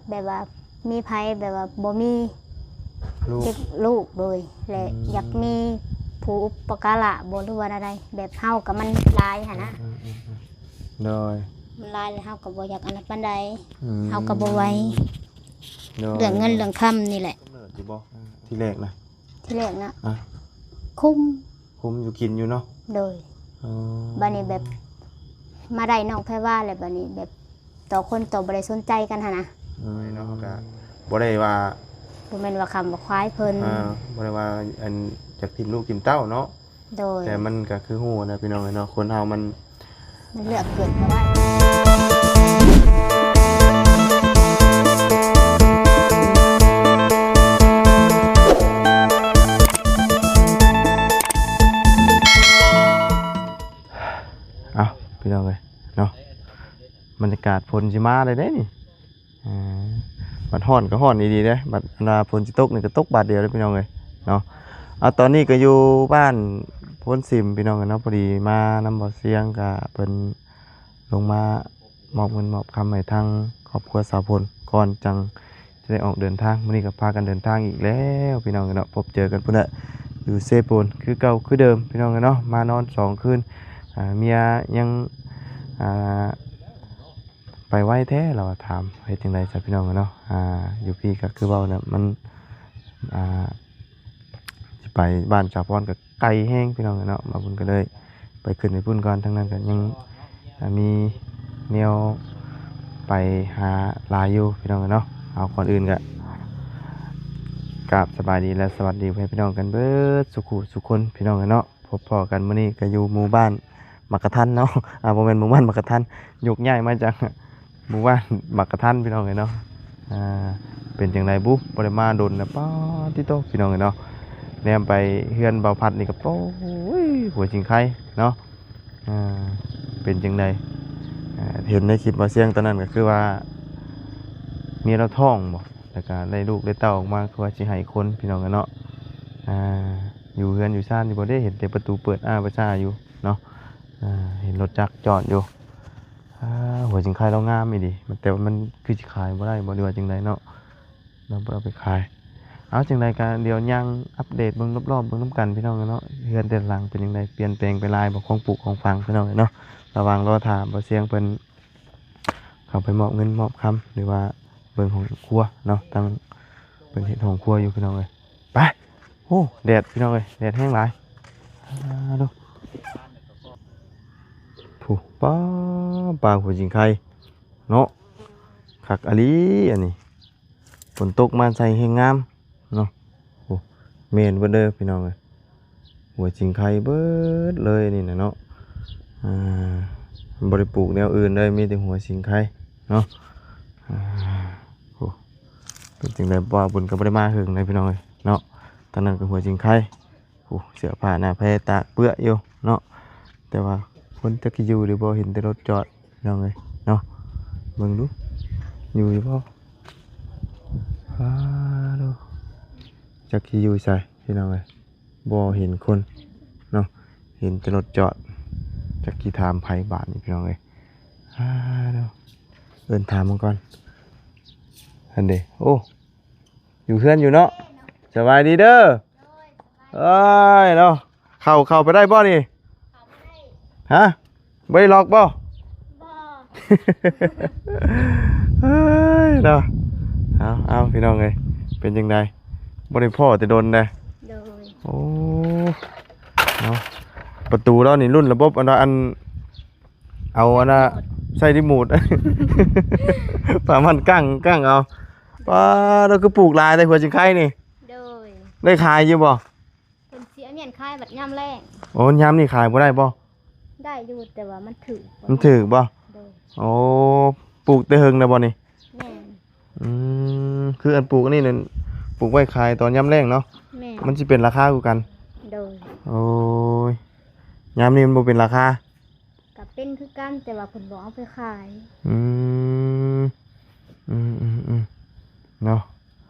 ແບບວ່າມີໃຜ ແບບວ່າບໍ່ມີ ລູກ ເດັກລູກ ໂດຍ ແລະ ອືມ ຢາກມີຜູ້ອຸປະກາລະບໍ່ ຫຼືວ່າແນວໃດ ແບບເຮົາກໍມັນຫຼາຍຫັ້ນນະ ອືມໆໆ ໂດຍ ມັນຫຼາຍແລ້ວເຮົາກໍບໍ່ຢາກອັນນັ້ນປານໃດ ອືມ ເຮົາກໍບໍ່ໄຫວ ໂດຍ ເລື່ອງເງິນເລື່ອງຄຳນີ້ແຫຼະ ກຳເນີດຢູ່ບໍ່ ທີແລກນະ? ທີແລກນະ ອ່ະ ຄຸມ ຄຸມຢູ່ກິນຢູ່ເນາະ ໂດຍ ອໍ ບາດນີ້ແບບມາໄດ້ນ້ອງແພວາແລ້ວ ບາດນີ້ແບບຕໍ່ຄົນຕໍ່ບໍ່ໄດ້ສົນໃຈກັນຫັ້ນນະ ອືມ ເນາະ ເຮົາກໍບໍ່ໄດ້ວ່າ ບໍ່ແມ່ນວ່າຄຳວ່າຄວາຍເພິ່ນ ອ່າ ບໍ່ໄດ້ວ່າອັນຢາກຖິ້ມລູກຖິ້ມເຕົ້າເນາະ ໂດຍ ແຕ່ມັນກໍຄືຮູ້ນະພີ່ນ້ອງເອີຍເນາະ ຄົນເຮົາມັນ ມັນເລືອກເກີດບໍ່ໄດ້ ເອົ້າ ພີ່ນ້ອງເອີຍເນາະ ບັນຍາກາດຝົນຊິມາແລ້ວເດ້ນີ້ ອ່າ ບັດຮ້ອນກໍຮ້ອນອີ່ຫຼີເດ້ ບັດອັນວ່າຝົນຊິຕົກນີ້ກໍຕົກບາດດຽວເດ້ພີ່ນ້ອງເອີຍເນາະ ເອົາ ຕອນນີ້ກໍຢູ່ບ້ານໂພນສິມພີ່ນ້ອງເອີຍເນາະ ພໍດີມານຳບໍ່ສຽງ ກະເພິ່ນລົງມາມອບເງິນມອບຄຳໃຫ້ທາງຄອບຄົວສາວພົນ ກ່ອນຈັ່ງຈະໄດ້ອອກເດີນທາງ ມື້ນີ້ກໍພາກັນເດີນທາງອີກແລ້ວພີ່ນ້ອງເອີຍເນາະ ພົບເຈີກັນພຸ້ນແຫຼະ ຢູ່ເຊໂປນ ຄືເກົ່າຄືເດີມພີ່ນ້ອງເອີຍເນາະ ມານອນສອງຄືນ ອ່າ ເມຍຍັງ ອ່າ ໄປໄວແທ້ ລາວວ່າ ຖາມເຮັດຈັ່ງໃດຊະພີ່ນ້ອງເອີຍເນາະ ອ່າ ຢູ່ພີ້ກໍຄືເວົ້ານະ ມັນ ອ່າ ຊິໄປບ້ານສາວພອນກໍໄກແຮງພີ່ນ້ອງເອີຍເນາະ ມາບຸນກໍເລີຍໄປຂຶ້ນໄປພຸ້ນກ່ອນ ທາງນັ້ນກໍຍັງ ອ່າ ມີແນວໄປຫາຫຼາຍຢູ່ພີ່ນ້ອງເອີຍເນາະ ເອົາ ກ່ອນອື່ນກໍກາບສະບາຍດີ ແລະ ສະຫວັດດີພໍ່ແມ່ພີ່ນ້ອງກັນເບິດສູ່ຄູ່ສູ່ຄົນພີ່ນ້ອງເອີຍເນາະ. ພົບພໍ້ກັນມື້ນີ້ກໍຢູ່ໝູ່ບ້ານໝາກກະທັນເນາະ ອ່າ ບໍ່ແມ່ນໝູ່ບ້ານໝາກກະທັນ ຍົກຍ້າຍມາຈາກໝູ່ບ້ານໝາກກະທັນພີ່ນ້ອງເອີຍເນາະ ອ່າ ເປັນຈັ່ງໃດບຸ ບໍ່ໄດ້ມາດົນນະ ປາດຕິໂຕ ພີ່ນ້ອງເອີຍເນາະ ແນມໄປເຮືອນບ່າວພັດນີ້ກໍ ໂອ້ຍ ຫົວຊິງໄຄເນາະ ອ່າ ເປັນຈັ່ງໃດ ອ່າ ເຫັນໃນຄລິບບ່າວຊຽງຕອນນັ້ນກໍຄືວ່າເມຍລາວທ້ອງບໍ ແລ້ວກໍໄດ້ລູກໄດ້ເຕົ້າອອກມາ ຄືວ່າຊິໃຫ້ຄົນ ພີ່ນ້ອງເອີຍເນາະ ອ່າ ຢູ່ເຮືອນຢູ່ຊານຢູ່ບໍ່ເດ້ ເຫັນແຕ່ປະຕູເປີດອ້າປະຊາຢູ່ເນາະ ອ່າ ເຫັນລົດຈັກຈອດຢູ່ ອ່າ ຫົວຊິງໄຄລາວງາມອີ່ຫຼີ ແຕ່ວ່າມັນຄືຊິຂາຍບໍ່ໄດ້ບໍ ຫຼືວ່າຈັ່ງໃດເນາະ ລາວບໍ່ໄດ້ເອົາໄປຂາຍ ເອົາ ຈັ່ງໃດກໍດຽວຍ່າງອັບເດດເບິ່ງລອບໆ ເບິ່ງນຳກັນ ພີ່ນ້ອງເນາະ ເຮືອນແຕ່ລະຫຼັງເປັນຈັ່ງໃດ ປ່ຽນແປງໄປຫຼາຍບໍ່ ຂອງປູກຂອງຝັງ ພີ່ນ້ອງເນາະ ລະຫວ່າງລໍຖ້າບ່າວຊຽງເພິ່ນເຂົ້າໄປມອບເງິນມອບຄຳ ຫຼືວ່າເບິ່ງຫ້ອງຄົວເນາະ ທາງເພິ່ນເຮັດຫ້ອງຄົວຢູ່ ພີ່ນ້ອງເອີຍ ໄປ ໂອ້ ແດດ ພີ່ນ້ອງເອີຍ ແດດແຮງຫຼາຍ ອ່າ ດູ ຜູ້ ປາ ປາຫົວຊິງໄຄເນາະ ຄັກອີ່ຫຼີອັນນີ້ ຝົນຕົກມາໃສ່ແຮງງາມເນາະ ໂອ້ ແມ່ນເບິດເດີພີ່ນ້ອງເອີຍ ຫົວຊິງໄຄເບິດເລີຍນີ້ນະເນາະ ອ່າ ບໍ່ໄດ້ປູກແນວອື່ນເລີຍ ມີແຕ່ຫົວຊິງໄຄເນາະ ອ່າ ໂອ້ ເປັນຈັ່ງໃດ ບ່າວບຸນກໍບໍ່ໄດ້ມາເຫິງໃດພີ່ນ້ອງເອີຍເນາະ ທາງນັ້ນກໍຫົວຊິງໄຄ ໂອ້ ເສື້ອຜ້າໜ້າແພຕາກເປື້ອຢູ່ເນາະ ແຕ່ວ່າຄົນຈັກຊິຢູ່ຫຼືບໍ່ ເຫັນແຕ່ລົດຈອດ ພີ່ນ້ອງເອີຍເນາະ ເບິ່ງດູ ຢູ່ຢູ່ບໍ່ ອ້າ ດູ ຈັກຊິຢູ່ໃສ ພີ່ນ້ອງເອີຍ ບໍ່ເຫັນຄົນເນາະ ເຫັນແຕ່ລົດຈອດ ຈັກຊິຖາມໃຜບາດນີ້ ພີ່ນ້ອງເອີຍ ອ້າ ດູ ເອີ້ນຖາມເບິ່ງກ່ອນ ຫັ້ນເດ ໂອ້ ຢູ່ເຮືອນຢູ່ເນາະ ສະບາຍດີເດີ ເອີຍເນາະ ເຂົ້າ ເຂົ້າໄປໄດ້ບໍ່ນີ້ ຮະ ບໍ່ໄດ້ລັອກບໍ່ ບໍ່ ເອີຍເນາະ ເອົາ ເອົາ ພີ່ນ້ອງເອີຍ ເປັນຈັ່ງໃດ ບໍ່ໄດ້ພໍ້ແຕ່ດົນເດ້ ໂດຍ ໂອ້ ເນາະ ປະຕູລາວນີ້ລຸ້ນລະບົບອັນວ່າ ອັນ ເອົາອັນນ່າ ໃສ່ຣີໂມດ ສາມາດກັ້ງ ກັ້ງເອົາ ປາ ລາວຄືປູກຫຼາຍແທ້ ຫົວຊິງໄຄນີ້ ໂດຍ ໄດ້ຂາຍຢູ່ບໍ່ ເພິ່ນຊິເອົາແມ່ນຂາຍບັດຍາມແລ້ງ ໂອ້ ຍາມນີ້ຂາຍບໍ່ໄດ້ບໍ່ ໄດ້ຢູ່ ແຕ່ວ່າມັນຖືກ ມັນຖືກບໍ່ ໂດຍ ໂອ້ ປູກແຕ່ເຫິງແລ້ວບໍ່ນີ້ ແມ່ນ ອືມ ຄືອັນປູກອັນນີ້ນັ້ນ ປູກໄວ້ຂາຍຕອນຍາມແລ້ງເນາະ ແມ່ນ ມັນຊິເປັນລາຄາຄືກັນ ໂດຍ ໂອ້ຍ ຍາມນີ້ມັນບໍ່ເປັນລາຄາ ກໍເປັນຄືກັນ ແຕ່ວ່າເພິ່ນບໍ່ເອົາໄປຂາຍ ອືມ ອືມໆໆ ເນາະ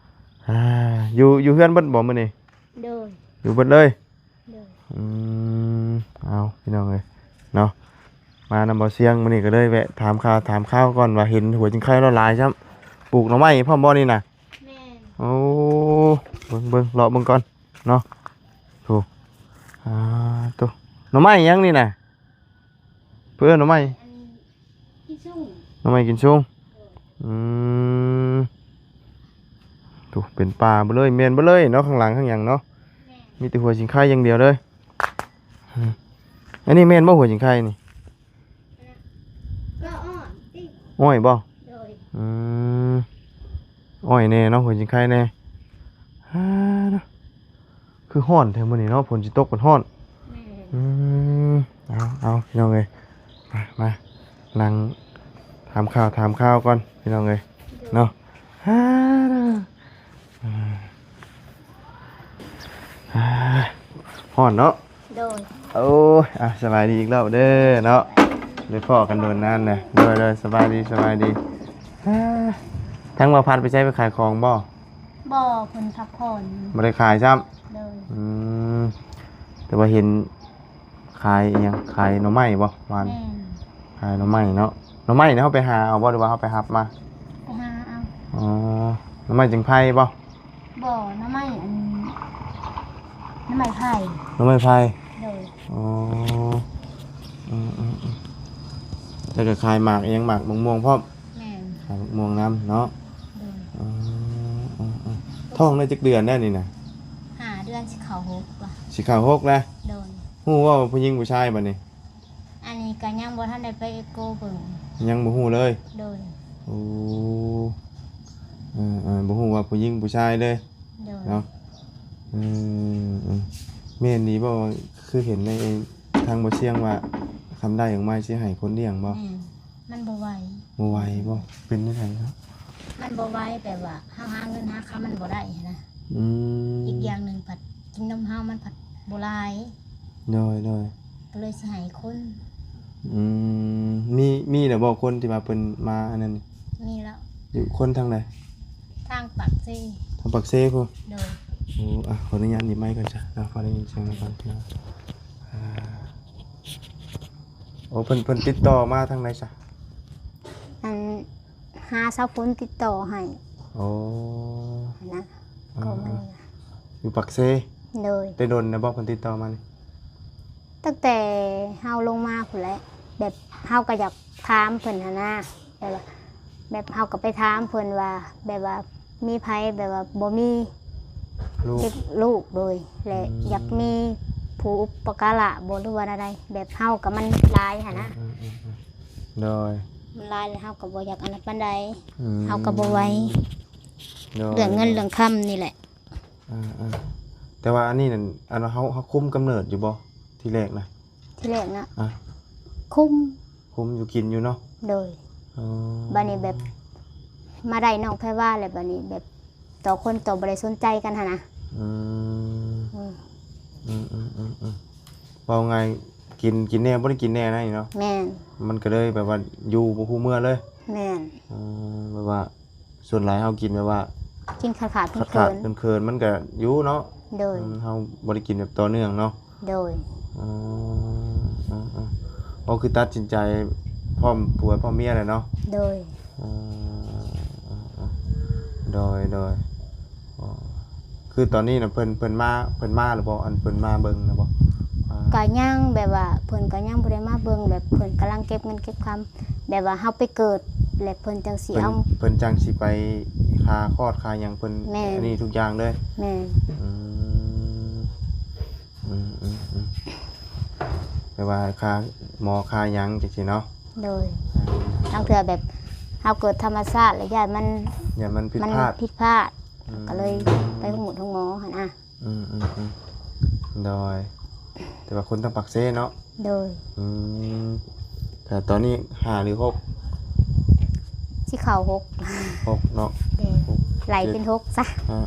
ອ່າ ຢູ່ ຢູ່ເຮືອນເບິດບໍ່ມື້ນີ້ ໂດຍ ຢູ່ເບິດເລີຍ ໂດຍ ອືມ ເອົາ ພີ່ນ້ອງເອີຍ ເນາະ ມານຳບ່າວຊຽງ ມື້ນີ້ກໍເລີຍແວະຖາມຂ່າວຖາມຄາວກ່ອນ ວ່າເຫັນຫົວຈິງໄຄລາວຫຼາຍຊ້ຳ ປູກໜໍ່ໄມ້ພ້ອມບໍ່ນີ້ນະ? ແມ່ນ. ໂອ້ ເບິ່ງໆ ເລາະເບິ່ງກ່ອນເນາະ. ໂອ້ ອ່າ ໂຕ ໜໍ່ໄມ້ຫຍັງນີ້ນະ? ເພິ່ນເອີ້ນໜໍ່ໄມ້ ອັນ ກິນຊຸງ ໜໍ່ໄມ້ກິນຊຸງ. ໂດຍ. ອືມ ໂຕ ເປັນປ່າເບິດເລີຍ ແມ່ນເບິດເລີຍເນາະ ຂ້າງຫຼັງຂ້າງຫຍັງເນາະ. ແມ່ນ. ມີແຕ່ຫົວສິງໄຄຢ່າງດຽວເລີຍ. ອືມ ອັນນີ້ແມ່ນບໍ່ ຫົວສິງໄຄນີ້? ກໍອ່ອນຕິ ອ້ອຍບໍ່? ໂດຍ. ອືມ ອ້ອຍແດ່ເນາະ ຫົວສິງໄຄແດ່. ອາ ຄືຮ້ອນແທ້ມື້ນີ້ເນາະ ຝົນຊິຕົກກໍຮ້ອນ. ແມ່ນ. ອືມ ເອົາ ເອົາ ພີ່ນ້ອງເອີຍ ມາ ມາ ນັ່ງຖາມຂ່າວ ຖາມຂ່າວກ່ອນ ພີ່ນ້ອງເອີຍ ໂດຍ ເນາະ. ອາ ອາ ຮ້ອນເນາະ. ໂດຍ. ໂອ້ຍ ອ່ະ ສະບາຍດີອີກລອບເດີເນາະ ໄດ້ພໍ້ກັນດົນນານນະ. ໂດຍ ໂດຍ ສະບາຍດີ ສະບາຍດີ. ອ່າ ທາງບ່າວພັດໄປໃສ ໄປຂາຍຂອງບໍ່? ບໍ່ ເພິ່ນພັກຜ່ອນ ບໍ່ໄດ້ຂາຍຊ້ຳ. ໂດຍ. ອືມ ແຕ່ວ່າເຫັນຂາຍອີ່ຫຍັງ ຂາຍໜໍ່ໄມ້ບໍ່ວານ? ແມ່ນ. ຂາຍໜໍ່ໄມ້ເນາະ. ໜໍ່ໄມ້ນີ້ເຮົາໄປຫາເອົາບໍ່ ຫຼືວ່າເຮົາໄປຮັບມາ? ໄປຫາເອົາ. ອໍ ໜໍ່ໄມ້ຈຶ່ງໄຜ່ບໍ່? ບໍ່ ໜໍ່ໄມ້ອັນ ໜໍ່ໄມ້ໄຜ່. ໜໍ່ໄມ້ໄຜ່. ໂດຍ. ອໍ ອືມໆໆ ແລ້ວກໍຂາຍໝາກອີ່ຫຍັງ ໝາກ ໝາກມ່ວງພ້ອມ? ແມ່ນ. ຂາຍໝາກມ່ວງນຳເນາະ. ໂດຍ. ອືມໆໆ ທ້ອງໄດ້ຈັກເດືອນແລ້ວນີ້ນະ? ຫ້າເດືອນ ຊິເຂົ້າຫົກລະ. ຊິເຂົ້າຫົກລະ? ໂດຍ. ຮູ້ບໍ່ວ່າຜູ້ຍິງຜູ້ຊາຍບັດນີ້? ອັນນີ້ກໍຍັງບໍ່ທັນໄດ້ໄປເອໂກເບິ່ງ. ຍັງບໍ່ຮູ້ເລີຍ? ໂດຍ. ໂອ້ ເອີໆ ບໍ່ຮູ້ວ່າຜູ້ຍິງຜູ້ຊາຍເລີຍ. ໂດຍ. ເນາະ ອືມໆ ແມ່ນດີບໍ່ ຄືເຫັນໃນທາງບໍ່ຊຽງວ່າ ຄັນໄດ້ອອກມາຊິໃຫ້ຄົນລ້ຽງບໍ່? ແມ່ນ. ມັນບໍ່ໄຫວ. ບໍ່ໄຫວບໍ່? ເປັນຈັ່ງໃດເນາະ? ມັນບໍ່ໄຫວ ແບບວ່າເຮົາຫາເງິນຫາຄຳມັນບໍ່ໄດ້ຫັ້ນນະ. ອືມ ອີກຢ່າງໜຶ່ງພັດກິນນົມເຮົາມັນພັດບໍ່ຫຼາຍ. ໂດຍໆ ກໍເລີຍຊິໃຫ້ຄົນ. ອືມ ມີ ມີແລ້ວບໍ່ຄົນທີ່ວ່າເພິ່ນມາອັນນັ້ນ? ມີແລ້ວ. ຢູ່ຄົນທາງໃດ? ທາງປາກເຊ. ທາງປາກເຊພຸ້ນ? ໂດຍ. ໂອ້ ອ່ະ ຂໍອະນຸຍາດໜີບໄມກ່ອນຊະເນາະ ພໍໄດ້ຍິນສຽງນຳກັນ. ອ່າ ໂອ້ ເພິ່ນ ເພິ່ນຕິດຕໍ່ມາທາງໃດຊະ? ອັນ ຫາສາວຝົນຕິດຕໍ່ໃຫ້. ໂອ້ ນະ ອ່າ ກໍມາ ອ່າ ຢູ່ປາກເຊ. ໂດຍ. ໄດ້ດົນແລ້ວບໍ່ເພິ່ນຕິດຕໍ່ມານີ້? ຕັ້ງແຕ່ເຮົາລົງມາພຸ້ນແຫຼະ ແບບເຮົາກໍຢາກຖາມເພິ່ນຫັ້ນນະ ແບບວ່າ ແບບເຮົາກໍໄປຖາມເພິ່ນວ່າ ແບບວ່າມີໃຜແບບວ່າບໍ່ມີລູກ ເດັກລູກ ໂດຍ ແລະ ອືມ ຢາກມີຜູ້ອຸປະກາລະບໍ່ ຫຼືວ່າແນວໃດ ແບບເຮົາກໍມັນຫຼາຍຫັ້ນນະ. ອືມໆໆ ໂດຍ. ມັນຫຼາຍແລ້ວເຮົາກໍບໍ່ຢາກອັນນັ້ນປານໃດ. ອືມ ເຮົາກໍບໍ່ໄຫວ. ໂດຍ. ເລື່ອງເງິນເລື່ອງຄຳນີ້ແຫຼະ. ອ່າໆ ແຕ່ວ່າອັນນີ້ນັ້ນ ອັນວ່າເຮົາ ເຮົາຄຸມກຳເນີດຢູ່ບໍ່ ທີແລກນະ? ທີແລກນະ ອ່າ ຄຸມ ຄຸມຢູ່ກິນຢູ່ເນາະ. ໂດຍ. ອໍ ບາດນີ້ແບບມາໄດ້ນ້ອງແພວາແລ້ວ ບາດນີ້ແບບຕໍ່ຄົນຕໍ່ບໍ່ໄດ້ສົນໃຈກັນຫັ້ນນະ. ອືມ ອືມ ອືມໆ ເວົ້າງ່າຍ ກິນ ກິນແດ່ ບໍ່ໄດ້ກິນແດ່ນະນີ້ເນາະ. ແມ່ນ. ມັນກໍເລີຍແບບວ່າຢູ່ບໍ່ຮູ້ເມືອເລີຍ. ແມ່ນ. ອໍ ແບບວ່າ ສ່ວນຫຼາຍເຮົາກິນແບບວ່າກິນຂາດໆເຂີນໆ ຂາດໆເຂີນໆ ມັນກະຢູ່ເນາະ. ໂດຍ. ອືມ ເຮົາບໍ່ໄດ້ກິນແບບຕໍ່ເນື່ອງເນາະ. ໂດຍ. ອໍ ອໍ ອໍ ອໍ ຄືຕັດສິນໃຈພ້ອມຜົວພ້ອມເມຍແຫຼະເນາະ. ໂດຍ. ອໍ ອໍ ອໍ ໂດຍ ໂດຍ. ອໍ ຄືຕອນນີ້ນະ ເພິ່ນ ເພິ່ນມາ ເພິ່ນມາແລ້ວບໍ່? ອັນເພິ່ນມາເບິ່ງນະບໍ່? ອ່າ ກະຍັງ ແບບວ່າເພິ່ນກະຍັງບໍ່ໄດ້ມາເບິ່ງ ແບບເພິ່ນກຳລັງເກັບເງິນເກັບຄຳ ແບບວ່າເຮົາໄປເກີດ ແລ້ວເພິ່ນຈັ່ງຊິເອົາ ເພິ່ນຈັ່ງຊິໄປຄ່າຄອດຄ່າຫຍັງເພິ່ນ. ແມ່ນ. ອັນນີ້ທຸກຢ່າງເລີຍ. ແມ່ນ. ອືມ ອືມໆໆ ແບບວ່າຄ່າໝໍຄ່າຫຍັງຈັ່ງຊີ້ເນາະ. ໂດຍ. ອ່າ ລາງເທື່ອແບບເຮົາເກີດທຳມະຊາດ ແລ້ວຢ້ານມັນ ຢ້ານມັນຜິດພາດ ມັນຜິດພາດ. ອືມ ກໍເລີຍໄປໂຮງໝໍ ໂຮງໝໍຫັ້ນນະ. ອືມໆໆ ໂດຍ. ແຕ່ວ່າຄົນທາງປາກເຊເນາະ. ໂດຍ. ອືມ ແຕ່ຕອນນີ້ຫ້າຫຼືຫົກ? ຊິເຂົ້າຫົກ ຫົກເນາະ. ໂດຍ. ຫົກ ໄລ່ເປັນຫົກຊະ. ອ່າ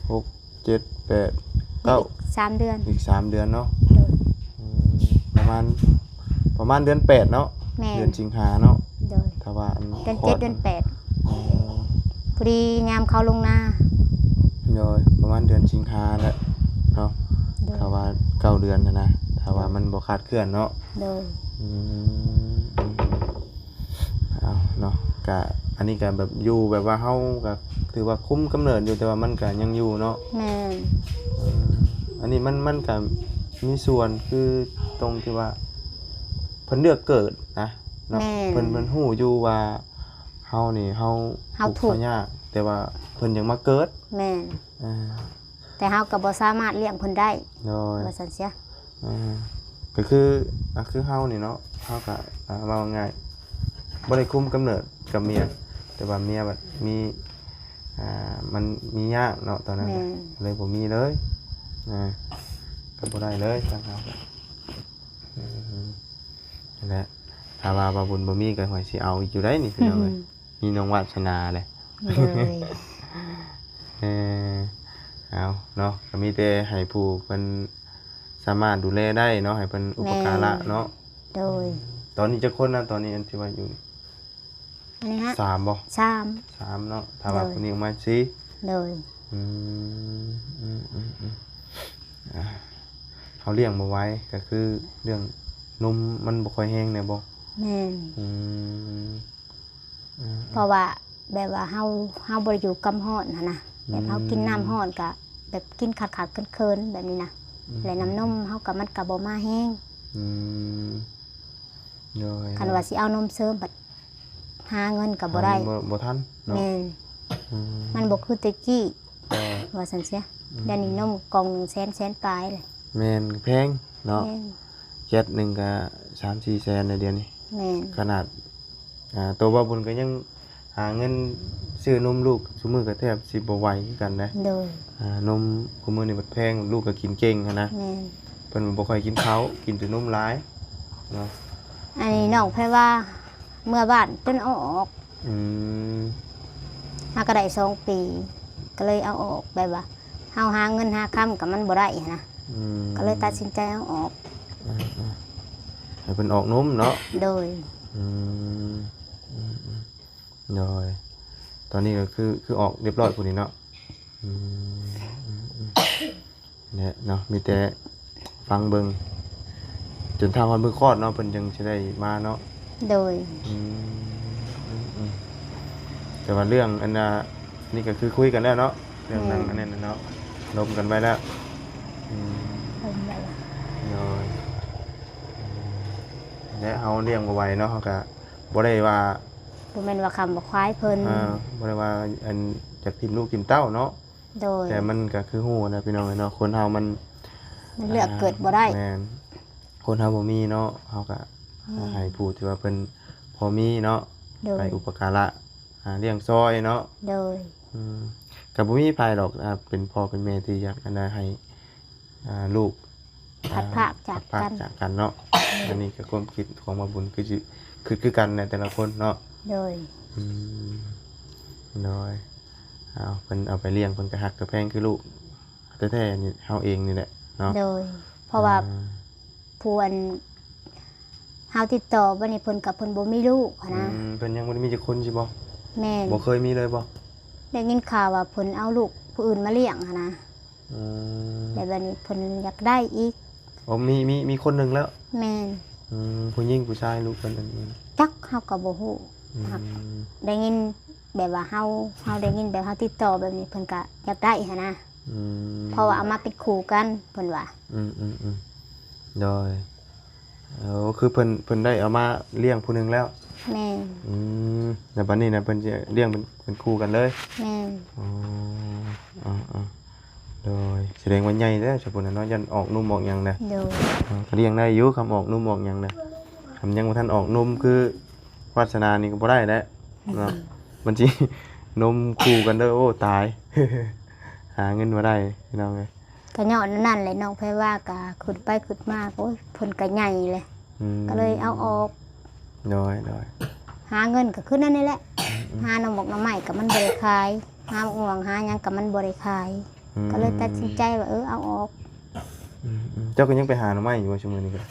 ໆ ຫົກ ເຈັດ ແປດ ເກົ້າ ອີກສາມເດືອນ. ອີກສາມເດືອນເນາະ. ໂດຍ. ອືມ ປະມານ ປະມານເດືອນແປດເນາະ. ແມ່ນ. ເດືອນສິງຫາເນາະ. ໂດຍ. ຖ້າວ່າອັນເດືອນເຈັດ ເດືອນແປດ. ອໍ ພໍດີຍາມເຂົາລົງນາ. ໂດຍ. ປະມານເດືອນສິງຫາແຫຼະເນາະ. ໂດຍ. ຖ້າວ່າເກົ້າເດືອນຫັ້ນນະ ຖ້າວ່າມັນບໍ່ຄາດເຄື່ອນເນາະ. ໂດຍ. ອືມ ເອົາເນາະ ກະ ອັນນີ້ກໍແບບຢູ່ແບບວ່າເຮົາກໍຖືວ່າຄຸມກຳເນີດຢູ່ ແຕ່ວ່າມັນກໍຍັງຢູ່ເນາະ. ແມ່ນ. ເອີ ອັນນີ້ມັນ ມັນກໍມີສ່ວນ ຄືຕົງທີ່ວ່າເພິ່ນເລືອກເກີດນະເນາະ. ແມ່ນ. ເພິ່ນ ເພິ່ນຮູ້ຢູ່ວ່າເຮົານີ້ ເຮົາ ເຮົາທຸກ ເຮົາຍາກ ແຕ່ວ່າເພິ່ນຍັງມາເກີດ. ແມ່ນ. ເອີ ແຕ່ເຮົາກໍບໍ່ສາມາດລ້ຽງເພິ່ນໄດ້. ໂດຍ. ວ່າຊັ້ນເສຍ. ເອີ ກໍຄື ກໍຄືເຮົານີ້ເນາະ ເຮົາກໍ ອ່າ ເວົ້າງ່າຍ ບໍ່ໄດ້ຄຸມກຳເນີດກັບເມຍ ແຕ່ວ່າເມຍບັດມີ ອ່າ ມັນມີຍາກເນາະຕອນນັ້ນ. ແມ່ນ. ກໍເລີຍບໍ່ມີເລີຍ ອ່າ ກໍບໍ່ໄດ້ເລີຍທາງເຮົາ. ອືມ ນັ້ນແຫຼະ ຖ້າວ່າບ່າວບຸນບໍ່ມີກໍຫວຍຊິເອົາອີກຢູ່ໄດ໋ນີ້ ພີ່ນ້ອງເອີຍ. ມີນ້ອງວາດສະໜາແຫຼະ. ໂດຍ. ເອີ ເອົາເນາະ ກໍມີແຕ່ໃຫ້ຜູ້ເພິ່ນສາມາດດູແລໄດ້ເນາະ ໃຫ້ເພິ່ນອຸປະກາລະເນາະ. ແມ່ນ. ໂດຍ. ຕອນນີ້ຈັກຄົນນະ ຕອນນີ້ອັນທີ່ວ່າຢູ່ນີ້? ອັນນີ້ຮະ ສາມບໍ່? ສາມ. ສາມເນາະ ຖ້າວ່າ ໂດຍ ຜູ້ນີ້ອອກມາສີ່. ໂດຍ. ອືມ ອືມ ອືມ ອືມ ອ່າ ເຮົາລ້ຽງບໍ່ໄຫວ ກໍຄືເລື່ອງນົມມັນບໍ່ຄ່ອຍແຮງແດ່ບໍ່? ແມ່ນ. ອືມ ເອີ ເພາະວ່າແບບວ່າເຮົາ ເຮົາບໍ່ໄດ້ຢູ່ກຳຮ້ອນຫັ້ນນະ ແບບເຮົາ ອືມ ກິນນ້ຳຮ້ອນກະແບບກິນຂາດໆເຂີນໆແບບນີ້ນະ. ອືມ ແລະນ້ຳນົມເຮົາກະ ມັນກະບໍ່ມາແຮງ. ອືມ ໂດຍ. ຄັນວ່າຊິເອົານົມເສີມບັດຫາເງິນກະບໍ່ໄດ້ ຫາເງິນບໍ່ ບໍ່ທັນເນາະ. ແມ່ນ. ອືມ ມັນບໍ່ຄືແຕ່ກີ້ ແຕ່ ວ່າຊັ້ນເສຍ. ອືມ ດຽວນີ້ນົມກ່ອງໜຶ່ງແສນ ແສນປາຍເລີຍ. ແມ່ນ ແພງເນາະ. ແມ່ນ. ແກັດໜຶ່ງກະສາມສີ່ແສນໃນດຽວນີ້. ແມ່ນ. ຂະໜາດ ອ່າ ໂຕບ່າວບຸນກໍຍັງຫາເງິນຊື້ນົມລູກຊຸມື້ກໍແທບຊິບໍ່ໄຫວຄືກັນນະ. ໂດຍ. ອ່າ ນົມຄູ່ມື້ນີ້ບັດແພງ ລູກກໍກິນເກັ່ງຫັ້ນນະ. ແມ່ນ. ເພິ່ນບໍ່ຄ່ອຍກິນເຂົ້າ ກິນແຕ່ນົມຫຼາຍເນາະ. ອັນນີ້ ອືມ ນ້ອງໄພວາເມືອບ້ານຈົນເອົາອອກ. ອືມ ຫາກໍໄດ້ສອງປີ ກໍເລີຍເອົາອອກ ແບບວ່າເຮົາຫາເງິນຫາຄຳກໍມັນບໍ່ໄດ້ຫັ້ນນະ. ອືມ ກໍເລີຍຕັດສິນໃຈເອົາອອກ. ອ່າໆ ໃຫ້ເພິ່ນອອກນົມເນາະ. ໂດຍ. ອືມ ອືມໆ ໂດຍ. ຕອນນີ້ກໍຄື ຄືອອກຮຽບຮ້ອຍພຸ້ນນີ້ເນາະ. ອືມ ອືມໆ ແຫຼະເນາະ ມີແຕ່ຟັງເບິ່ງຈົນເທົ່າຮອດມື້ຄອດເນາະ ເພິ່ນຈຶ່ງຊິໄດ້ມາເນາະ. ໂດຍ. ອືມ ອືມໆ ແຕ່ວ່າເລື່ອງອັນນ່າ ນີ້ກໍຄືຄຸຍກັນແລ້ວເນາະ ເລື່ອງນັ້ນ ແມ່ນ ອັນນັ້ນນະເນາະ ລົມກັນໄວ້ແລ້ວ. ອືມ ລົມໄວ້ແລ້ວ. ໂດຍ. ແລະເຮົາລ້ຽງບໍ່ໄຫວເນາະ ເຮົາກໍບໍ່ໄດ້ວ່າ ບໍ່ແມ່ນວ່າຄຳວ່າຄວາຍເພິ່ນ ອ່າ ບໍ່ໄດ້ວ່າອັນຢາກຖິ້ມລູກຖິ້ມເຕົ້າເນາະ. ໂດຍ. ແຕ່ມັນກໍຄືຮູ້ນະພີ່ນ້ອງເອີຍເນາະ ຄົນເຮົາມັນ ມັນເລືອກເກີດບໍ່ໄດ້. ແມ່ນ. ຄົນເຮົາບໍ່ມີເນາະ ເຮົາກໍ ແມ່ນ ໃຫ້ຜູ້ທີ່ວ່າເພິ່ນພໍມີເນາະ ໂດຍ ໄປອຸປະກາລະ ອ່າ ລ້ຽງຊ່ອຍເນາະ. ໂດຍ. ອືມ ກໍບໍ່ມີໃຜດອກ ອ່າ ເປັນພໍ່ເປັນແມ່ທີ່ຢາກອັນໃດໃຫ້ ອ່າ ລູກ ພັດພາກຈາກກັນ ອ່າ ພັດພາກຈາກກັນເນາະ. ອັນນີ້ກໍຄວາມຄິດຂອງບ່າວບຸນ ຄືຊິຄິດຄືກັນແຫຼະແຕ່ລະຄົນເນາະ. ໂດຍ. ອືມ ໂດຍ. ເອົາ ເພິ່ນເອົາໄປລ້ຽງ ເພິ່ນກໍຮັກກໍແພງຄືລູກແທ້ໆນີ້ ເຮົາເອງນີ້ແຫຼະເນາະ. ໂດຍ. ເພາະວ່າ ອ່າ ຜູ້ອັນເຮົາຕິດຕໍ່ໄປນີ້ ເພິ່ນກໍ ເພິ່ນບໍ່ມີລູກຫັ້ນນະ. ອືມ ເພິ່ນຍັງບໍ່ໄດ້ມີຈັກຄົນຊິບໍ່? ແມ່ນ. ບໍ່ເຄີຍມີເລີຍບໍ່? ໄດ້ຍິນຂ່າວວ່າເພິ່ນເອົາລູກຜູ້ອື່ນມາລ້ຽງຫັ້ນນະ. ອືມ ແລ້ວບາດນີ້ເພິ່ນຢາກໄດ້ອີກ. ໂອ້ ມີ ມີ ມີຄົນໜຶ່ງແລ້ວ? ແມ່ນ. ອືມ ຜູ້ຍິງຜູ້ຊາຍ ລູກເພິ່ນອັນນີ້? ຈັກ ເຮົາກໍບໍ່ຮູ້. ອືມ ຫາກໄດ້ຍິນແບບວ່າເຮົາ ເຮົາໄດ້ຍິນແບບເຮົາຕິດຕໍ່ແບບນີ້ ເພິ່ນກໍຢາກໄດ້ຫັ້ນນະ. ອືມ ເພາະວ່າເອົາມາເປັນຄູ່ກັນ ເພິ່ນວ່າ. ອືມໆໆ ໂດຍ. ເອີ ຄືເພິ່ນ ເພິ່ນໄດ້ເອົາມາລ້ຽງຜູ້ໜຶ່ງແລ້ວ? ແມ່ນ. ອືມ ແລ້ວບາດນີ້ນະ ເພິ່ນຊິລ້ຽງເປັນ ເປັນຄູ່ກັນເລີຍ? ແມ່ນ. ອໍ ເອີໆ ໂດຍ. ສະແດງວ່າໃຫຍ່ແລ້ວຊະພຸ້ນນະເນາະ ຢ້ານອອກນົມອອກຫຍັງນະ. ໂດຍ. ເອີ ກໍລ້ຽງໄດ້ຢູ່ ຄຳອອກນົມອອກຫຍັງນະ ຄຳຍັງບໍ່ທັນອອກນົມຄືວາດສະໜານີ້ກໍບໍ່ໄດ້ແຫຼະເນາະ. ອືມ ມັນຊິນົມຄູ່ກັນເດີ ໂອ້ ຕາຍ ຫາເງິນບໍ່ໄດ້ພີ່ນ້ອງເອີຍ. ກໍຍ້ອນນັ້ນແຫຼະ ນ້ອງໄພວາກໍຄິດໄປຄິດມາ ໂອ້ຍ ເພິ່ນກໍໃຫຍ່ແຫຼະ. ອືມ ກໍເລີຍເອົາອອກ. ໂດຍໆ. ຫາເງິນກໍຄືນັ້ນນີ້ແຫຼະ. ອືມໆ. ຫາໜໍ່ໝົກໜໍ່ໄມ້ກໍມັນບໍ່ໄດ້ຂາຍ ຫາໝາກມ່ວງຫາຫຍັງກໍມັນບໍ່ໄດ້ຂາຍ. ອືມ ກໍເລີຍຕັດສິນໃຈວ່າ ເອີ ເອົາອອກ. ອືມໆ. ເຈົ້າກໍຍັງໄປຫາໜໍ່ໄມ້ຢູ່ບໍ່ ຊຸມື້ນີ້ກໍ?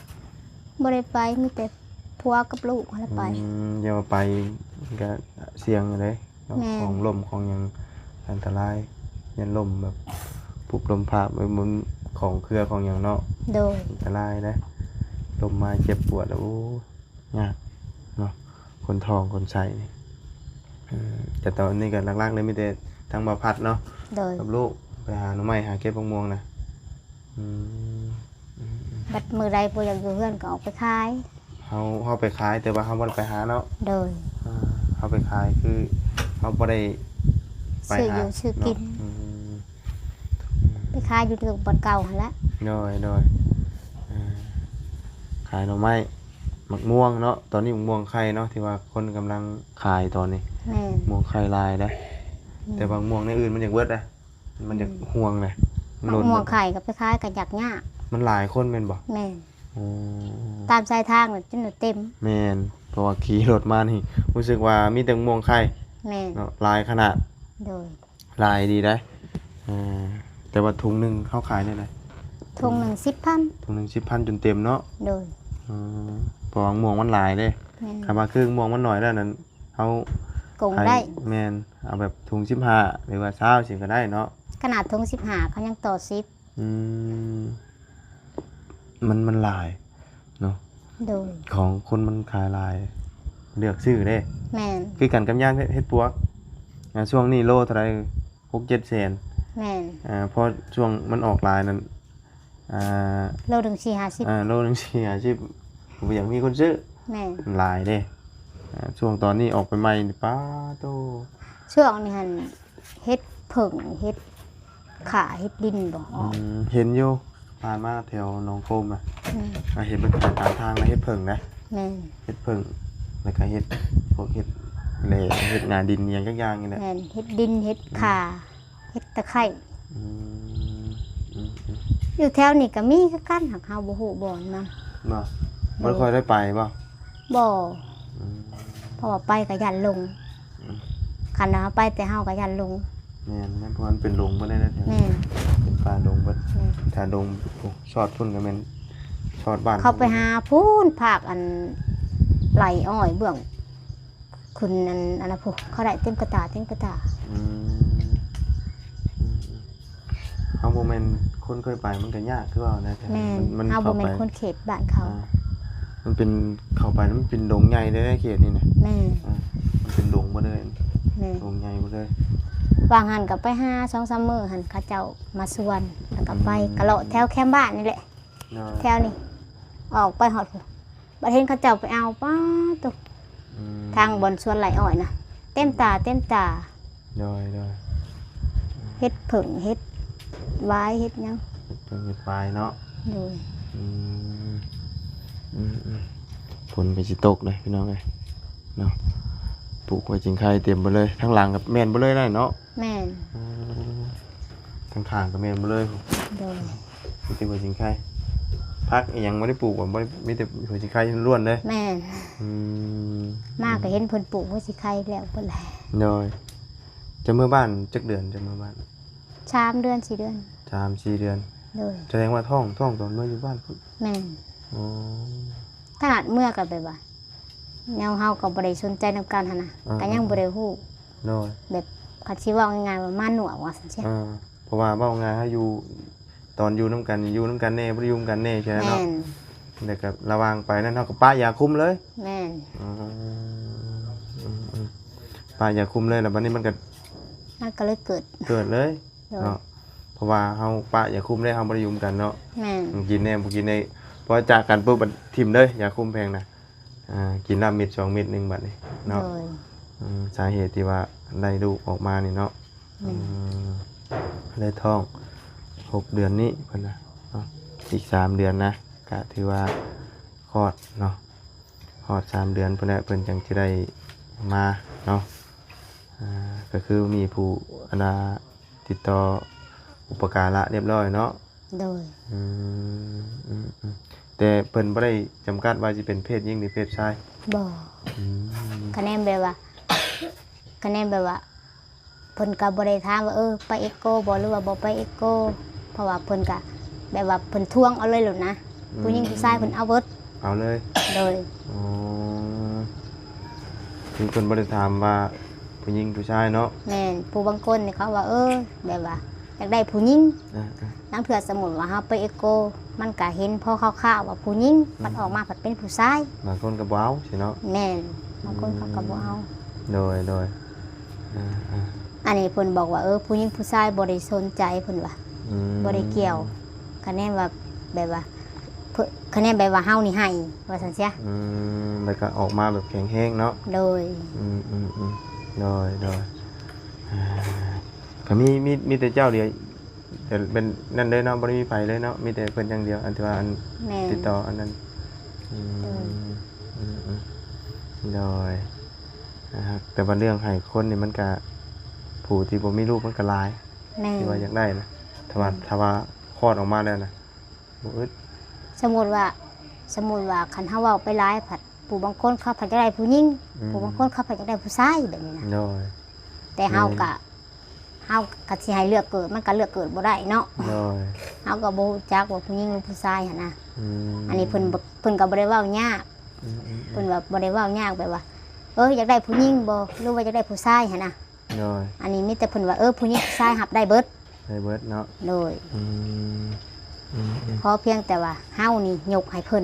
ບໍ່ໄດ້ໄປ ມີແຕ່ຜົວກັບລູກຫັ້ນແຫຼະໄປ. ອືມ ຢ່າວ່າໄປ ມັນກໍສ່ຽງຢູ່ເດ້. ເນາະ. ແມ່ນ. ຂອງລົ້ມຂອງຫຍັງອັນຕະລາຍ ຢ້ານລົ້ມແບບປຸບລົ້ມພາບ ເອີ ມັນຂອງເຄືອຂອງຫຍັງເນາະ. ໂດຍ. ອັນຕະລາຍເດ້ ລົ້ມມາເຈັບປວດແລ້ວ ໂອ້ ຍາກເນາະ ຄົນທ້ອງຄົນໄສ້ນີ້. ອືມ ແຕ່ຕອນນີ້ກໍຫຼັກໆເລີຍມີແຕ່ທາງບ່າວພັດເນາະ ໂດຍ ກັບລູກໄປຫາໜໍ່ໄມ້ຫາເກັບໝາກມ່ວງນະ. ອືມ ອືມໆ ບັດມື້ໃດບໍ່ຢາກຢູ່ເຮືອນກໍອອກໄປຂາຍ. ເຮົາ ເຮົາໄປຂາຍ ແຕ່ວ່າເຮົາບໍ່ໄດ້ໄປຫາເນາະ. ໂດຍ ອ່າ ເຮົາໄປຂາຍຄືເຮົາບໍ່ໄດ້ໄປຫາ ຊື້ຢູ່ຊື້ກິນເນາະ. ອືມ ໄປຂາຍຢູ່ບ່ອນເກົ່າຫັ້ນແຫຼະ. ໂດຍ ໂດຍ ອ່າ ຂາຍໜໍ່ໄມ້ ໝາກມ່ວງເນາະ. ຕອນນີ້ໝາກມ່ວງໄຂ່ເນາະ ທີ່ວ່າຄົນກຳລັງຂາຍຕອນນີ້. ແມ່ນ ໝາກມ່ວງໄຂ່ຫຼາຍເດ້. ອືມ ແຕ່ໝາກມ່ວງໃນອື່ນມັນຢາກເບິດເດ້. ມັນຢາກ ອືມ ຫ່ວງນະ ມັນ ໝາກ ລົ້ນ ມ່ວງໄຂ່ກໍໄປຂາຍກໍຢາກຍາກ. ມັນຫຼາຍຄົນແມ່ນບໍ່? ແມ່ນ. ອໍ ຕາມສາຍທາງນັ້ນຈົນວ່າເຕັມ. ແມ່ນ ເພາະວ່າຂີ່ລົດມານີ້ຮູ້ສຶກວ່າມີແຕ່ໝາກມ່ວງໄຂ່. ແມ່ນ ເນາະ ຫຼາຍຂະໜາດ. ໂດຍ ຫຼາຍດີໄດ໋. ອ່າ ແຕ່ວ່າຖົງໜຶ່ງເຮົາຂາຍແນວໃດ? ຖົງໜຶ່ງສິບພັນ. ຖົງໜຶ່ງສິບພັນຈົນເຕັມເນາະ. ໂດຍ ອໍ ເພາະວ່າໝາກມ່ວງມັນຫຼາຍເດ້. ແມ່ນ ຄັນວ່າຄືໝາກມ່ວງມັນໜ້ອຍແລ້ວນັ້ນ ເຮົາກົງໄດ້. ແມ່ນ ເອົາແບບຖົງສິບຫ້າ ຫຼືວ່າຊາວຊີ້ກໍໄດ້ເນາະ. ຂະໜາດຖົງສິບຫ້າເຂົາຍັງຕໍ່ສິບ. ອືມ ມັນ ມັນຫຼາຍເນາະ. ໂດຍ ຂອງຄົນມັນຂາຍຫຼາຍ ເລືອກຊື້ເດ້. ແມ່ນ ຄືກັນກັບຍາມເຮັດ ເຮັດປວກ. ອ່າ ຊ່ວງນີ້ໂລເທົ່າໃດ? ຫົກເຈັດແສນ. ແມ່ນ ອ່າ ພໍຊ່ວງມັນອອກຫຼາຍນັ້ນ ອ່າ ໂລໜຶ່ງສີ່ຫ້າສິບ. ອ່າ ໂລໜຶ່ງສີ່ຫ້າສິບ ບໍ່ຢາກມີຄົນຊື້. ແມ່ນ ມັນຫຼາຍເດ້. ອ່າ ຊ່ວງຕອນນີ້ອອກໃໝ່ໆນີ້ ປາໂຕ ຊ່ວງນີ້ຫັ້ນເຫັດເຜິ້ງ ເຫັດຂ່າ ເຫັດດິນບໍ່ອອກ. ອືມ ເຫັນຢູ່ ຜ່ານມາແຖວໜອງໂຄມນະ. ອືມ ອ່າ ເຫັນມັນຂາຍຕາມທາງນະ ເຫັດເຜິ້ງນະ. ແມ່ນ ເຫັດເຜິ້ງ ແລ້ວກໍເຫັດ ພວກເຫັດແຫຼ ເຫັດໜ້າດິນ ອີ່ຫຍັງຈັກຢ່າງນີ້ແຫຼະ. ແມ່ນ ເຫັດດິນ ເຫັດຂ່າ ເຫັດຕະໄຄ. ອືມ ອືມໆ ຢູ່ແຖວນີ້ກໍມີຄືກັນ ຫາກເຮົາບໍ່ຮູ້ບ່ອນມັນ. ບໍ່ ບໍ່ຄ່ອຍໄດ້ໄປບໍ່? ບໍ່. ອືມ ເພາະວ່າໄປກໍຢ້ານຫຼົງ. ອືມ ຄັນວ່າເຮົາໄປແຕ່ເຮົາກໍຢ້ານຫຼົງ. ແມ່ນ ແມ່ນ ເພາະມັນເປັນດົງເບິດເດ້. ແມ່ນ ເປັນປ່າດົງເບິດ. ແມ່ນ ຖ້າດົງ ໂອ້ ຊອດພຸ້ນກໍແມ່ນຊອດບ້ານ ເຂົາໄປຫາພຸ້ນ ພາກອັນໄລ່ອ້ອຍເບື້ອງ ຂຶ້ນອັນ ອັນນັ້ນພຸ້ນ ເຂົາໄດ້ເຕັມກະຕາ ເຕັມກະຕາ. ອືມ ອືມໆ ເຮົາບໍ່ແມ່ນຄົນເຄີຍໄປ ມັນກໍຍາກຄືເວົ້ານະ. ແມ່ນ ມັນ ມັນ ເຮົາບໍ່ແມ່ນ ເຂົ້າໄປ ຄົນເຂດບ້ານເຂົາ. ອ່າ ມັນເປັນ ເຂົ້າໄປແລ້ວມັນເປັນດົງໃຫຍ່ເດ້ເຂດນີ້ນະ. ແມ່ນ ອ່າ ມັນເປັນດົງເບິດເລີຍ. ແມ່ນ ດົງໃຫຍ່ເບິດເລີຍ. ວ່າງຫັ້ນກໍໄປຫາສອງສາມມື້ຫັ້ນ ເຂົາເຈົ້າມາຊວນ ແລ້ວກໍໄປ ອືມ ກໍເລາະແຖວແຄມບ້ານນີ້ແຫຼະ. ເນາະ ແຖວນີ້ ອອກໄປຮອດພຸ້ນ ບັດເຫັນເຂົາເຈົ້າໄປເອົາ ປາໂຕ ອືມ ທາງບ່ອນສວນໄລ່ອ້ອຍນະ ເຕັມຕາ ອືມ ເຕັມຕາ. ໂດຍ ໂດຍ ເຫັດເຜິ້ງ ເຫັດຫວາຍ ເຫັດຫຍັງ ເຫັດເຜິ້ງ ເຫັດຫວາຍເນາະ. ໂດຍ ອືມ ອືມໆ ຝົນກໍຊິຕົກເດ້ພີ່ນ້ອງເອີຍເນາະ. ປູກໄວ້ຈິງໄຄເຕັມເບິດເລີຍ ທາງຫຼັງກໍແມ່ນເບິດເລີຍນະເນາະ. ແມ່ນ ອືມ ຂ້າງໆກໍແມ່ນເບິດເລີຍ. ໂດຍ ມີແຕ່ຫົວຊິງໄຄ. ຜັກອີ່ຫຍັງບໍ່ໄດ້ປູກບໍ່? ບໍ່ໄດ້ ມີແຕ່ຫົວຊິງໄຄລ້ວນເລີຍ. ແມ່ນ ອືມ ມາກໍເຫັນເພິ່ນປູກຫົວຊິງໄຄແລ້ວເບິດແຫຼະ. ໂດຍ ເຈົ້າເມືອບ້ານຈັກເດືອນ? ເຈົ້າເມືອບ້ານ ສາມເດືອນ ສີ່ເດືອນ. ສາມສີ່ເດືອນ. ໂດຍ ສະແດງວ່າທ້ອງ ທ້ອງຕອນເມືອຢູ່ບ້ານພຸ້ນ. ແມ່ນ ອໍ ຂະໜາດເມືອກໍແບບວ່າ ແນວເຮົາກໍບໍ່ໄດ້ສົນໃຈນຳກັນຫັ້ນນະ ອ່າ ກໍຍັງບໍ່ໄດ້ຮູ້. ໂດຍ ແບບ ຄັນຊິເວົ້າງ່າຍໆວ່າມາໜວກວ່າຊັ້ນຊະ. ອ່າ ເພາະວ່າເວົ້າງ່າຍ ເຮົາຢູ່ ຕອນຢູ່ນຳກັນ ຢູ່ນຳກັນແດ່ ບໍ່ໄດ້ຢູ່ນຳກັນແດ່ ຊີ້ນະເນາະ. ແມ່ນ ແລ້ວກໍລະຫວ່າງໄປນັ້ນ ເຮົາກໍປະຢາຄຸມເລີຍ. ແມ່ນ ອືມ ອືມໆ ປະຢາຄຸມເລີຍ ແລ້ວບັດນີ້ມັນກໍ ມັນກໍເລີຍເກີດ ເກີດເລີຍ. ໂດຍ ເນາະ ເພາະວ່າເຮົາປະຢາຄຸມເລີຍ ເຮົາບໍ່ໄດ້ຢູ່ນຳກັນເນາະ. ແມ່ນ ກິນແດ່ ບໍ່ກິນແດ່ ພໍຈາກກັນປຸບ ຖິ້ມເລີຍຢາຄຸມແພງນະ. ອ່າ ກິນລາບເມັດສອງເມັດໜຶ່ງບັດນີ້ເນາະ. ໂດຍ ອືມ ສາເຫດທີ່ວ່າໄດ້ລູກອອກມານີ້ເນາະ. ແມ່ນ ອືມ ໄດ້ທ້ອງຫົກເດືອນນີ້ເພິ່ນວ່າເນາະ ອີກສາມເດືອນນະ ກະຖືວ່າຄອດເນາະ. ຮອດສາມເດືອນພຸ້ນແຫຼະ ເພິ່ນຈັ່ງຊິໄດ້ມາເນາະ. ອ່າ ກໍຄືມີຜູ້ອັນນ່າ ຕິດຕໍ່ອຸປະກາລະຮຽບຮ້ອຍເນາະ. ໂດຍ ອືມ ອືມໆ ແຕ່ເພິ່ນບໍ່ໄດ້ຈຳກັດວ່າຊິເປັນເພດຍິງ ຫຼື ເພດຊາຍ? ບໍ່ ອືມ ຄະແນນແບບວ່າ ຄະແນນແບບວ່າ ເພິ່ນກໍບໍ່ໄດ້ຖາມວ່າ ເອີ ໄປເອໂກບໍ່ ຫຼືວ່າບໍ່ໄປເອໂກ ເພາະວ່າເພິ່ນກໍແບບວ່າເພິ່ນທວງເອົາເລີຍໂລດນະ. ອືມ ຜູ້ຍິງຜູ້ຊາຍເພິ່ນເອົາເບິດ. ເອົາເລີຍ? ໂດຍ ອໍ ຄືເພິ່ນບໍ່ໄດ້ຖາມວ່າຜູ້ຍິງຜູ້ຊາຍເນາະ. ແມ່ນ ຜູ້ບາງຄົນນີ້ເຂົາວ່າ ເອີ ແບບວ່າຢາກໄດ້ຜູ້ຍິງ. ອ່າໆ ລາງເທື່ອສົມມຸດວ່າເຮົາໄປເອໂກ ມັນກະເຫັນພໍຄ່າວໆວ່າຜູ້ຍິງ ອືມ ມັນອອກມາພັດເປັນຜູ້ຊາຍ ບາງຄົນກໍບໍ່ເອົາຊີ້ເນາະ. ແມ່ນ ບາງຄົນເຂົາກໍບໍ່ເອົາ. ອືມ ໂດຍ ໂດຍ ອ່າໆ ອັນນີ້ເພິ່ນບອກວ່າ ເອີ ຜູ້ຍິງຜູ້ຊາຍບໍ່ໄດ້ສົນໃຈ ເພິ່ນວ່າ ອືມ ບໍ່ໄດ້ກ່ຽວ ຄະແນນວ່າ ແບບວ່າ ຄະແນນແບບວ່າເຮົານີ້ໃຫ້ ວ່າຊັ້ນຊະ ອືມ ແລ້ວກໍອອກມາແບບແຂງແຮງເນາະ ໂດຍ ອືມໆໆ ໂດຍໆ ອ່າ ກໍມີ ມີ ມີແຕ່ເຈົ້າດຽວ ແຕ່ເປັນນັ້ນເລີຍເນາະ ບໍ່ໄດ້ມີໃຜເລີຍເນາະ ມີແຕ່ເພິ່ນຢ່າງດຽວ ອັນທີ່ວ່າອັນ ແມ່ນ ຕິດຕໍ່ອັນນັ້ນ ອືມ ໂດຍ ອືມໆ ໂດຍ ນະ ແຕ່ວ່າເລື່ອງໃຫ້ຄົນນີ້ມັນກະ ຜູ້ທີ່ບໍ່ມີລູກມັນກະຫຼາຍ ແມ່ນ ທີ່ວ່າຢາກໄດ້ນະ ຖ້າວ່າ ອືມ ຖ້າວ່າຄອດອອກມາແລ້ວນະ ບໍ່ອຶດ ສົມມຸດວ່າ ສົມມຸດວ່າຄັນເຮົາເວົ້າໄປຫຼາຍພັດ ຜູ້ບາງຄົນເຂົາພັດຢາກໄດ້ຜູ້ຍິງ ອືມ ຜູ້ບາງຄົນເຂົາພັດຢາກໄດ້ຜູ້ຊາຍແບບນີ້ນະ ໂດຍ ແຕ່ເຮົາ ແມ່ນ ກະ ເຮົາກໍຊິໃຫ້ເລືອກເກີດ ມັນກໍເລືອກເກີດບໍ່ໄດ້ເນາະ ໂດຍ ເຮົາກໍບໍ່ຮູ້ຈັກວ່າຜູ້ຍິງຫຼືຜູ້ຊາຍຫັ້ນນະ ອືມ ອັນນີ້ເພິ່ນ ເພິ່ນກໍບໍ່ໄດ້ເວົ້າຍາກ ອືມໆໆ ເພິ່ນວ່າບໍ່ໄດ້ເວົ້າຍາກ ແບບວ່າ ເອີ ຢາກໄດ້ຜູ້ຍິງບໍ່ ຫຼືວ່າຢາກໄດ້ຜູ້ຊາຍຫັ້ນນະ ໂດຍ ອັນນີ້ມີແຕ່ເພິ່ນວ່າ ເອີ ຜູ້ຍິງຜູ້ຊາຍຮັບໄດ້ເບິດ ໄດ້ເບິດເນາະ ໂດຍ ອືມ ອືມໆ ຂໍພຽງແຕ່ວ່າເຮົານີ້ຍົກໃຫ້ເພິ່ນ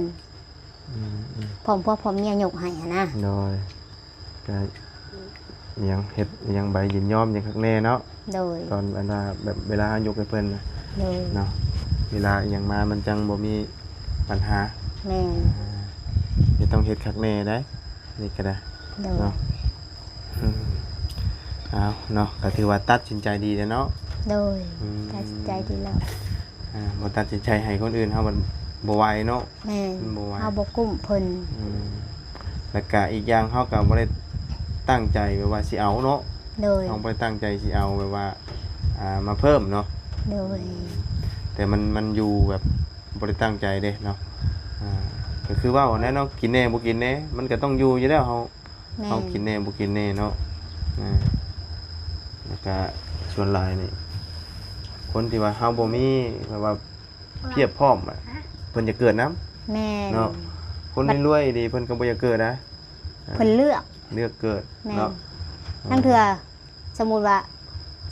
ອືມໆ ພ້ອມຜົວພ້ອມເມຍຍົກໃຫ້ຫັ້ນນະ ໂດຍ ກະຫຍັງ ເຮັດຫຍັງໃບຍິນຍອມຫຍັງຄັກແນ່ເນາະ ໂດຍ ຕອນອັນວ່າແບບເວລາເຮົາຍົກໃຫ້ເພິ່ນນະ ໂດຍ ເນາະ ເວລາອີ່ຫຍັງມາມັນຈັ່ງບໍ່ມີ ບັນຫາ ແມ່ນ ອ່າ ຈະຕ້ອງເຮັດຄັກແນ່ໄດ໋ ນີ້ກໍໄດ້ ໂດຍ ເນາະ ອືມ ເອົາເນາະ ກໍຖືວ່າຕັດສິນໃຈດີແລ້ວເນາະ ໂດຍ ອືມ ຕັດສິນໃຈດີແລ້ວ ອ່າ ບໍ່ຕັດສິນໃຈໃຫ້ຄົນອື່ນ ເຮົາມັນບໍ່ໄຫວເນາະ ແມ່ນ ມັນບໍ່ໄຫວ ເຮົາບໍ່ກຸ້ມເພິ່ນ ອືມ ແລ້ວກະອີກຢ່າງເຮົາກໍບໍ່ໄດ້ຕັ້ງໃຈແບບວ່າຊິເອົາເນາະ ໂດຍ ເຮົາບໍ່ໄດ້ຕັ້ງໃຈຊິເອົາແບບວ່າ ອ່າ ມາເພີ່ມເນາະ ໂດຍ ແຕ່ມັນ ມັນຢູ່ແບບບໍ່ໄດ້ຕັ້ງໃຈເດ້ເນາະ ອ່າ ກໍຄືເວົ້າຫັ້ນແຫຼະເນາະ ກິນແດ່ບໍ່ກິນແດ່ ມັນກໍຕ້ອງຢູ່ຢູ່ແລ້ວ ເຮົາ ແມ່ນ ເຮົາກິນແດ່ບໍ່ກິນແດ່ເນາະ ອ່າ ແລ້ວກະສ່ວນຫຼາຍນີ້ ຄົນທີ່ວ່າເຮົາບໍ່ມີແບບວ່າພຽບພ້ອມອະ ເພິ່ນຈະເກີດນຳ ແມ່ນ ເນາະ ຄົນລວຍໆ ດີ ເພິ່ນກໍບໍ່ຢາກເກີດນະ ເພິ່ນເລືອກ ເລືອກເກີດ ແມ່ນ ເນາະ ລາງເທື່ອ ເອີ ສົມມຸດວ່າ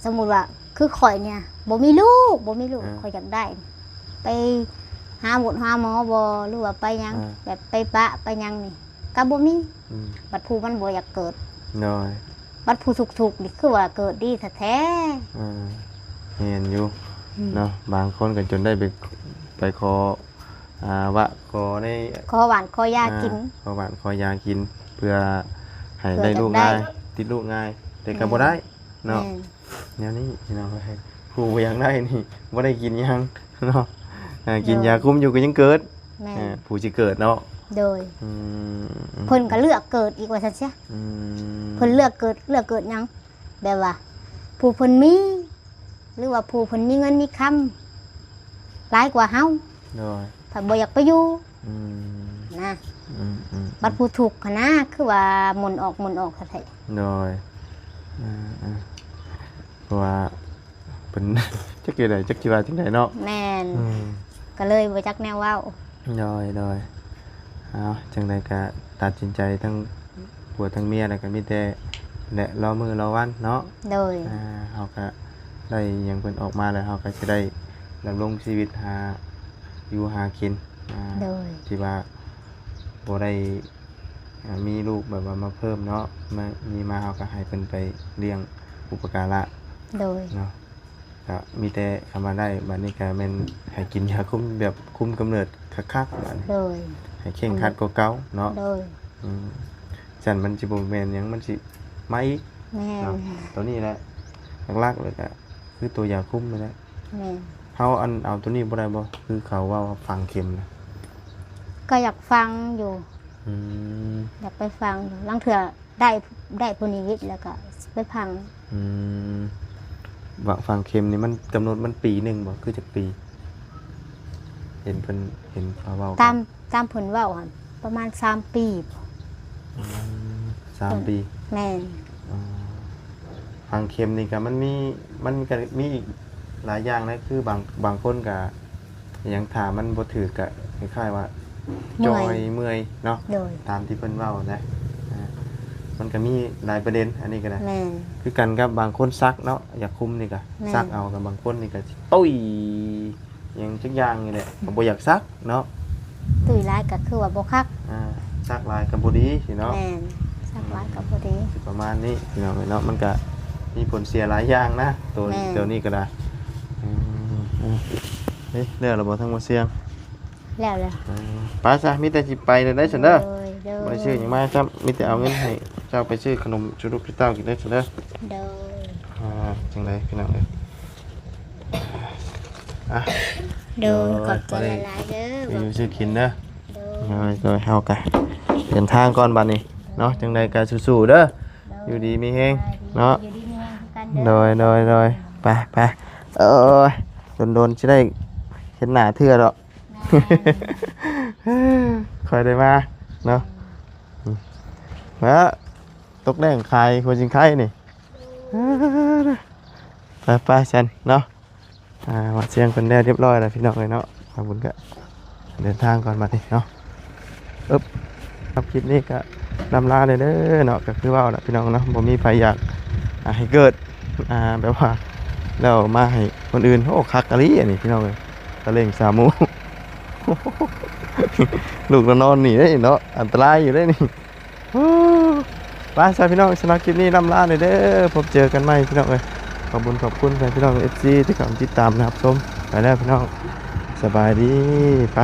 ສົມມຸດວ່າ ຄືຂ້ອຍນີ້ ບໍ່ມີລູກ ບໍ່ມີລູກ ເອີ ຂ້ອຍຢາກໄດ້ ໄປຫາໝົດຫາໝໍບໍ່ ຫຼືວ່າໄປຫຍັງ ເອີ ແບບໄປປະໄປຫຍັງນີ້ ກໍບໍ່ມີ ອືມ ບັດຜູ້ມັນບໍ່ຢາກເກີດ ໂດຍ ບັດຜູ້ທຸກໆ ນີ້ຄືວ່າເກີດດີແທ້ໆ ເອີ ແມ່ນຢູ່ ອືມ ເນາະ ບາງຄົນກໍຈົນໄດ້ໄປ ໄປຂໍ ອ່າ ວະ ຂໍໃນ ຂໍຫວ່ານຂໍຢາກິນ ອ່າ ຂໍຫວ່ານຂໍຢາກິນ ເພື່ອໃຫ້ໄດ້ລູກງ່າຍ ເພື່ອຈະໄດ້ ຕິດລູກງ່າຍ ແຕ່ກໍ ແມ່ນ ບໍ່ໄດ້ ເນາະ ແມ່ນ ແນວນີ້ພີ່ນ້ອງເອີຍ ຜູ້ບໍ່ຢາກໄດ້ນີ້ບໍ່ໄດ້ກິນຫຍັງເນາະ ເອີ ກິນ ໂດຍ ຢາຄຸມຢູ່ກໍຍັງເກີດ ແມ່ນ ເອີ ຜູ້ຊິເກີດເນາະ ໂດຍ ອືມ ເພິ່ນກໍເລືອກເກີດອີກວ່າຊັ້ນຊະ ອືມ ເພິ່ນເລືອກເກີດ ເລືອກເກີດຫຍັງ ແບບວ່າ ຜູ້ເພິ່ນມີ ຫຼືວ່າຜູ້ເພິ່ນມີເງິນມີຄຳຫຼາຍກວ່າເຮົາ ໂດຍ ເພິ່ນບໍ່ຢາກໄປຢູ່ ອືມ ນະ ອືມໆໆ ບັດຜູ້ທຸກຫັ້ນນະ ຄືວ່າໝູນອອກໝູນອອກແທ້ໆ ໂດຍ ເອີໆ ເພາະວ່າເພິ່ນ ຈັກຊິໄດ້ ຈັກຊິວ່າຈັ່ງໃດເນາະ ແມ່ນ ອືມ ກໍເລີຍບໍ່ຈັກແນວເວົ້າ ໂດຍໆ ເອົາ ຈັ່ງໃດກໍຕັດສິນໃຈທັງ ຜົວທັງເມຍ ແລ້ວກໍມີແຕ່ແຫຼະ ລໍມື້ລໍວັນເນາະ ໂດຍ ອ່າ ເຮົາກໍໄດ້ຫຍັງເພິ່ນອອກມາແລ້ວ ເຮົາກໍຊິໄດ້ດຳລົງຊີວິດຫາຢູ່ຫາກິນ ອ່າ ໂດຍ ທີ່ວ່າບໍ່ໄດ້ ອ່າ ມີລູກແບບວ່າມາເພີ່ມເນາະ ມາ ມີມາເຮົາກໍໃຫ້ເພິ່ນໄປລ້ຽງອຸປະກາລະ ໂດຍ ເນາະ ກໍມີແຕ່ຄຳວ່າໄດ້ ບັດນີ້ກໍແມ່ນໃຫ້ກິນຢາຄຸມແບບຄຸມກຳເນີດຄັກໆ ບັດນີ້ ໂດຍ ໃຫ້ເຄັ່ງຄັດກວ່າເກົ່າເນາະ ໂດຍ ອືມ ຊັ້ນມັນຊິບໍ່ແມ່ນຫຍັງ ມັນຊິມາອີກ ແມ່ນ ເນາະ ຕົວນີ້ແຫຼະ ຫຼັກໆ ເລີຍກໍຄືຕົວຢາຄຸມນີ້ແຫຼະ ແມ່ນ ເຮົາອັນເອົາຕົວນີ້ບໍ່ໄດ້ບໍ່ ຄືເຂົາເວົ້າວ່າຝັງເຂັມນະ ກໍຢາກຝັງຢູ່ ອືມ ຢາກໄປຝັງຢູ່ ລາງເທື່ອ ໄດ້ ໄດ້ຜູ້ນີ້ວິດແລ້ວກໍໄປຝັງ ອືມ ວ່າຝັງເຂັມນີ້ມັນກຳນົດມັນປີໜຶ່ງບໍ່ ຄືຈັກປີ ເຫັນເພິ່ນ ເຫັນເຂົາເວົ້າກັນ ຕາມ ຕາມເພິ່ນເວົ້າຫັ້ນປະມານສາມປີ ອືມ ສາມປີ ແມ່ນ ອໍ ຝັງເຂັມນີ້ກໍມັນມີ ມັນກໍມີອີກຫຼາຍຢ່າງນະ ຄືບາງ ບາງຄົນກໍ ຫຍັງຖ້າມັນບໍ່ຖືກກະຄ້າຍໆວ່າ ເມື່ອຍ ຈ່ອຍເມື່ອຍເນາະ ໂດຍ ຕາມທີ່ເພິ່ນເວົ້ານະ ອ່າ ມັນກະມີຫຼາຍປະເດັນ ອັນນີ້ກະໄດ້ ແມ່ນ ຄືກັນກັບບາງຄົນສັກເນາະ ຢາກຄຸມນີ້ກະ ແມ່ນ ສັກເອົາ ກັບບາງຄົນນີ້ກະຕຸ້ຍ ຫຍັງຈັກຢ່າງນີ້ແຫຼະ ກະບໍ່ຢາກສັກເນາະ ຕຸ້ຍຫຼາຍກະຄືວ່າບໍ່ຄັກ ອ່າ ສັກຫຼາຍກະບໍ່ດີຊີ້ເນາະ ແມ່ນ ສັກຫຼາຍກະບໍ່ດີ ຊິປະມານນີ້ພີ່ນ້ອງເອີຍເນາະ ມັນກະ ມີຜົນເສຍຫຼາຍຢ່າງນະ ໂຕ ແມ່ນ ໂຕນີ້ກໍໄດ້. ອືມ ເອີ ເອີ ເອີ ເອີ ແລ້ວລະບໍ່ ທາງບໍ່ສຽງ? ແລ້ວແລ້ວ. ເອີ ໄປຊະ ມີແຕ່ຊິໄປແລ້ວໄດ໋ຊັ້ນເດີ. ໂດຍ ໂດຍ. ບໍ່ໄດ້ຊື້ຫຍັງມາຊ້ຳ ມີແຕ່ເອົາເງິນໃຫ້ເຈົ້າໄປຊື້ຂະໜົມສູ່ລູກສູ່ເຕົ້າກິນເດີຊັ້ນເດີ. ໂດຍ. ອ່າ ຈັ່ງໃດພີ່ນ້ອງເອີຍ? ອ່ະ ໂດຍ ໂດຍ ຂອບໃຈຫຼາຍໆເດີ ຊື້ຢູ່ຊື້ກິນເດີ. ໂດຍ ໂດຍ ເຮົາກະເດີນທາງກ່ອນບັດນີ້ເນາະ ຈັ່ງໃດກະສູ້ໆເດີ ໂດຍ ຢູ່ດີມີແຮງເນາະ. ຢູ່ດີມີແຮງຄືກັນເດີ. ໂດຍ ໂດຍ ໂດຍ. ໄປ ໄປ ໂອ້ຍ ດົນໆຊິໄດ້ເຫັນໜ້າເທື່ອດອກ. ແມ່ນ ຄ່ອຍໄດ້ມາເນາະ. ອືມ ແລ້ວຕົກແລ້ງຂາຍຫົວຊິງໄຄນີ້. ໄປໆຊັ້ນເນາະ. ອ່າ ມາສຽງເພິ່ນແລ້ວຮຽບຮ້ອຍແລ້ວພີ່ນ້ອງເອີຍເນາະ. ບ່າວບຸນກະເດີນທາງກ່ອນບັດນີ້ເນາະ. ອຶບ ສຳລັບຄລິບນີ້ກະລ່ຳລາເດີເນາະ. ກະຄືເວົ້າລະພີ່ນ້ອງເນາະ ບໍ່ມີໃຜຢາກ ອ່າ ໃຫ້ເກີດ ອ່າ ແບບວ່າແລ້ວມາໃຫ້ຄົນອື່ນ. ໂອ້ ຄັກອີ່ຫຼີອັນນີ້ພີ່ນ້ອງເອີຍ ຕະເຫຼັ່ງສາໝູ່. ລູກລະນອນນີ້ເດ້ເນາະ ອັນຕະລາຍຢູ່ເດ້ນີ້. ໂອ້ ໄປຊະພີ່ນ້ອງ ສຳລັບຄລິບນີ້ລ່ຳລາເດີ ພົບເຈີກັນໃໝ່ພີ່ນ້ອງເອີຍ. ຂອບບຸນຂອບຄຸນແຟນພີ່ນ້ອງ ເອັຟຊີ ທີ່ເຂົ້າມາຕິດຕາມ ແລະ ຮັບຊົມ. ໄປແລ້ວພີ່ນ້ອງ ສະບາຍດີ ໄປ.